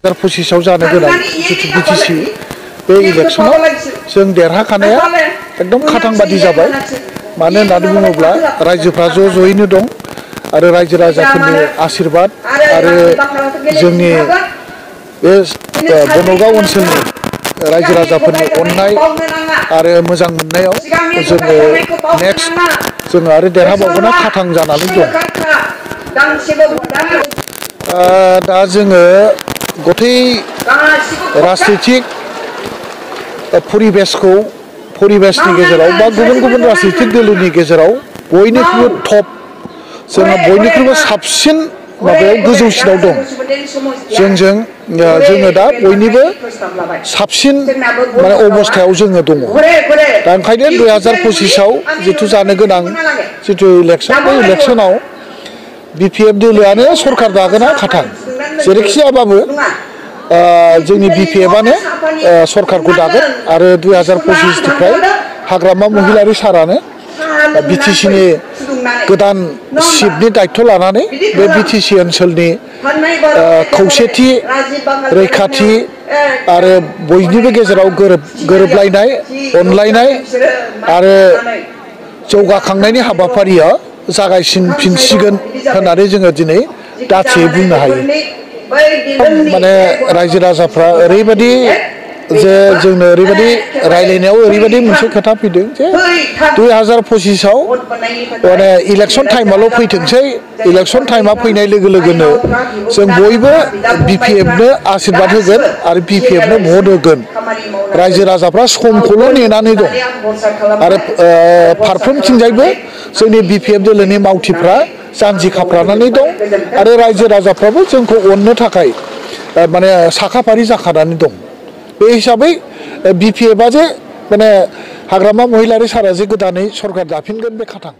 2025 जानो गोनां जितु बिटिसि बे इलेक्शनाव जों देरहाखानाया एकदम खाथां बादि जाबाय। मानो होननानै बुङोब्ला रायजोफ्रा ज'यैनो दं आरो रायजो राजाफोरनि आशीर्बाद आरो जोंनि बे बनगाव ओनसोलनि रायजो राजाफोरनि अननाय आरो मोजां मोननायाव जोङो नेक्स्ट जोङो आरो देरहाबावगोना खाथां जानानै दं। दा जोङो गथै राजनितिक परिबेसनि गेजेराव बा गुबुन राजनितिक दोलोनि गेजेराव बयनिख्रुइबो टप जोङो बयनिख्रुइबो साबसिन माबायाव गोजौसिनाव दं। जोङो दा बयनिबो साबसिन माने अबस्थायाव जोङो दङ। दा ओंखायनो 2025 जितु जानो गोनां जितु इलेक्शन बे इलेक्शनाव बिपिएफ दोलोआनो सरकार दागोना खाथां जेरैखि जायाबाबो जोंनि बिपिएफआनो सरकारखौ दागोन आरो 2025 निफ्राय हाग्रामा महिलारि सारानो बिटिसिनि गोदान सिटनि दायित्व लानानै बे बिटिसि ओनसोलनि खौसेथि रैखाथि आरो बयनिबो गेजेराव गोरोबलायनाय अनलायनाय आरो जौगाखांनायनि हाबाफारिया जागायफिनसिगोन होननानै जोङो दिनै दाथियै बुंनो हायो। माने रायजो राजाफ्रा ओरैबायदि जे जोंनो ओरैबायदि रायलायनायाव ओरैबायदि मोनसे खोथा फैदों जे 2025 माने इलेक्शन टाइमाल' फैथोंसै इलेक्शन टाइमा फैनाय लोगो लोगोनो जों बयबो बिपिएफनो आशीर्बाद होगोन आरो बिपिएफनो भट होगोन। रायजो राजाफ्रा समखौल' नेनानै दं आरो फारफ्रोमथिंजायबो जोंनि बिपिएफ दोलोनि मावथिफ्रा जानजि खाफ्रानानै दं आरो रायजो राजाफ्राबो जोंखौ अननो थाखाय माने साखाफारि जाखानानै दं। बे हिसाबै बिपिएफआ जे माने हाग्रामा महिलारि सारा जे गोदानै सरकार दाफिनगोन बे खाथां।